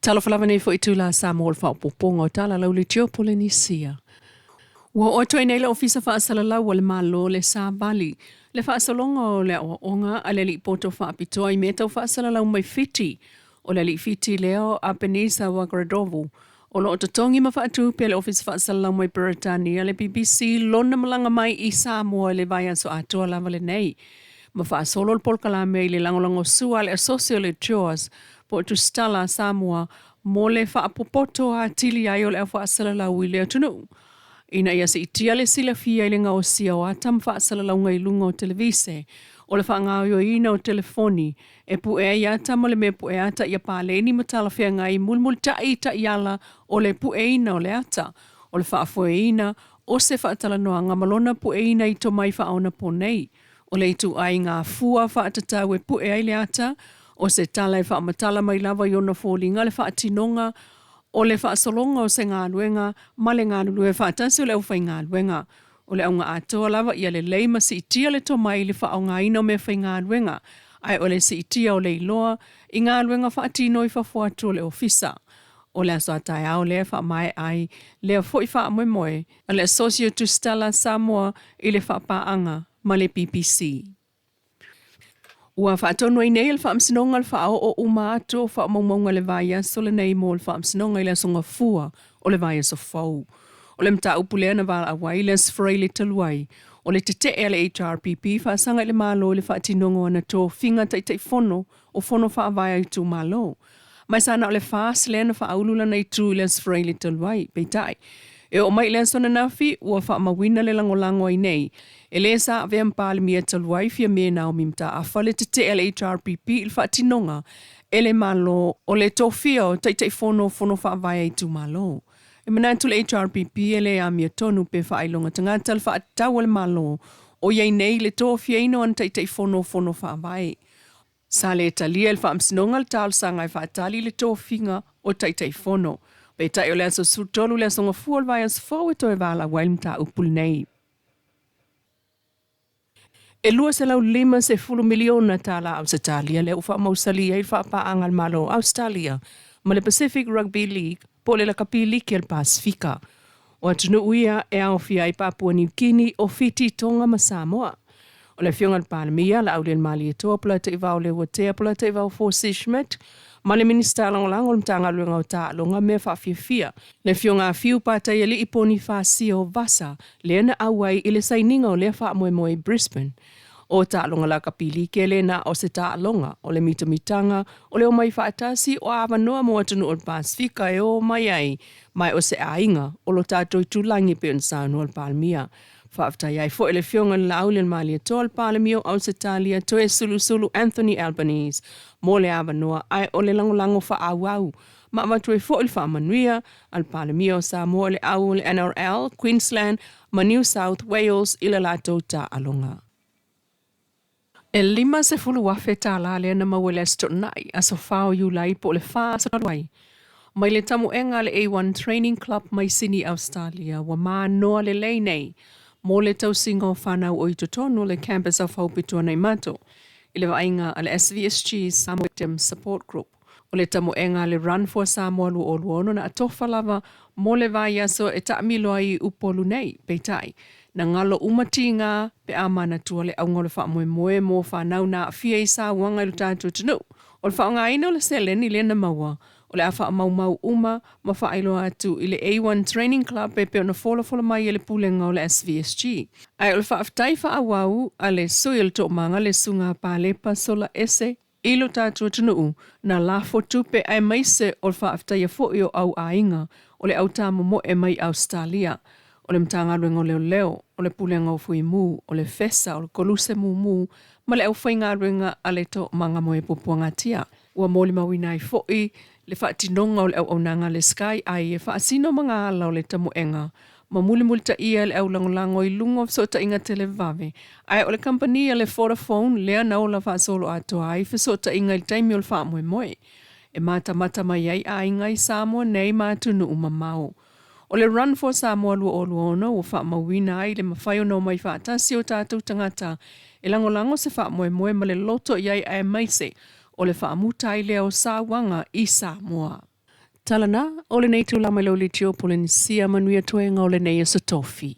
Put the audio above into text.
Talofa lava nei foi itula Samoa o le faaopoopoga o Tala lau Leitio Polenisia. Ua oo atu ai nei le Ofisa Faasalalau a le Malo le Savali, le faasologa o le aoaoga a le Alii Poto Faapitoa i mea tau faasalalau mai Fiti. O le Alii Fiti lea o Apenisa Waqradovu, o lo o totogi ma faatupe e le Ofisa Faasalalau mai Peretania le BBC lona malaga mai i Samoa i le vaiaso atoa lava lenei. Ma faasolo le polokalame i le lagolagosua a le Asosi o le JAWS po o Tusitala a Samoa mo le faapopoto atili ai o le au faasalalau i le atunuu ina ia siitia le silafia i le gaosia o ata ma faasalalauga i luga o televise, o le faagaoioiina o telefoni e pue ai ata ma le mea pue ata ia paleni ma talafeagai mulimulitai i taiala o le pueina o le ata, o le faafoeina o se faatalanoaga ma lona pueina i tomai faaonaponei. O le ituaiga fua faatatau e pue ai le ata, o se tala e faamatala mai lava i ona foliga le faatinoga o le faasologa o se galuega ma le galulue faatasi o le aufaigaluega. O le auga atoa lava ia lelei ma siitia le tomai i le faaaogaina o meafaigaluega, ae o le siitia o le iloa i galuega faatino i fafo atu o le ofisa. O le aso a taeao lea e faamaea ai lea foi faamoemoe a le Asosi o Tusitala a Samoa i le faapaaga ma le BBC. Ua faatonu ai nei e le Faamasinoga le faaoo uma atu o faamaumauga i le vaiaso lenei mo le Faamasinoga i le Aso Gafua o le vaiaso fou. O le mataupu lea na valaau ai le Aso Faraile talu ai, o le tetee a le HRPP faasaga i le Malo i le faatinoga o ana tofiga Taitaifono o Fono Faavae a Itumalo. Ma sa na o le FAST lea na faaulu lana itu i le Aso Faraile talu ai. Peitai, e oo mai i le aso ananafi, ua faamauina le lagolago ai nei e le sa avea ma Palemia talu ai Fiame Naomi Mataafa le tetee a le HRPP i le faatinoga e le Malo o le tofia o Taitaifono o Fono Faavae a Itumalo. E manatu le HRPP e le amiotonu pe faailoga tagata le faatatau a le Malo o i ai nei le tofiaina o ana Taitaifono o Fono Faavae. Sa le talia e le Faamasinoga le talosaga e faatali le tofiga o Taitaifono. Peitai o le aso 13 le aso Gafua o le vaiaso fou e toe valaau ai le mataupu lenei. E $250 miliona tala Ausetalia lea ua faamausali ai le faapaaga a le Malo o Ausetalia ma le Pacific Rugby League po o le Lakapi Liki a le Pasefika. O atunuu ia e aofia ai Papua Niu Kini, o Fiti, Tonga ma Samoa. O le Afioga i le Palemia, Laaulialemalietoa Polataivao Leuatea Polataivao Fosi Schmidt ma le Minisita Lagolago o le Matagaluega o Taaloga ma Mea Faafiafia, le Afioga a Fiu Pataialii Ponifasio Vasa, lea na auai i le sainiga o lea faamoemoe i Brisbane. O taaloga lakapi like le na o se taaloga, o le mitamitaga, o le omai faatasi o avanoa mo atunuu o le Pasefika e o mai ai, ma o se aiga o lo tatou itulagi e pei ona saunoa le Palemia. Faafetai ai foi i le Afioga i le Laaulialemalietoa le Palemia o Ausetalia Toesulusulu Anthony Albanese mo le avanoa ae o le lagolago faaauau ma avatu ai foi le faamanuia a le Palemia o Samoa i le au o le NRL, Queensland ma New South Wales i le latou taaloga. E $50,000 lea na maua i le Aso Toonai, aso 4 o Iulai po o le 4 aso talu ai, mai le tamoega a le A1 Training Club mai Sini, Ausetalia, ua manoa lelei nei mo le tausiga o fanau o i totonu o le Campus of Hope i Tuanaimato i le vaaiga a le SVSG Samoa Victims Support Group. O le tamoega a le Run for Samoa 2026 na atofa lava mo le vaiaso e taamilo ai i Upolu nei, peitai, na galo uma tiga pe a manatua le auga o le faamoemoe mo fanau na aafia i sauaga i lo tatou atunuu. O le faaaogaina o le seleni lea na maua, o le a faamaumau uma ma faailoa atu i le A1 Training Club e pei ona folafola mai e le Pulega o le SVSG. Ae o le faafetai faaauau a le sui o le Toomaga le Susuga Palepa Solaese i lo tatou atunuu, na lafo tupe aemaise o le faafetaia foi o au aiga o le au tamomoe mai Ausetalia, o le Matagaluega o Leoleo, o le Pulega o Fuimu, o le FESA, o le Koluse Mumu ma le aufaigaluega a le Toomaga Moe Puapuagatia. Ua molimauina ai foi le faatinoga o le auaunaga a le Sky Eye e faasino magaala o le tamoega ma mulimulitaia le au lagolago i luga o fesootaiga televave, ae o le kamupani a le Vodafone lea na ola faasoloatoa ai fesootaiga i le taimi o le faamoemoe e matamata mai ai aiga i Samoa nei ma atunuu mamao. O le Run for Samoa 2026 ua faamauina ai le mafai ona omai faatasi o tatou tagata e lagolago se faamoemoe ma le loto i ai aemaise o le faamuta ai lea o sauaga i Samoa. Tala na, o lenei itula mai le Litio Polenisia, manuia toega o lenei aso Tofi.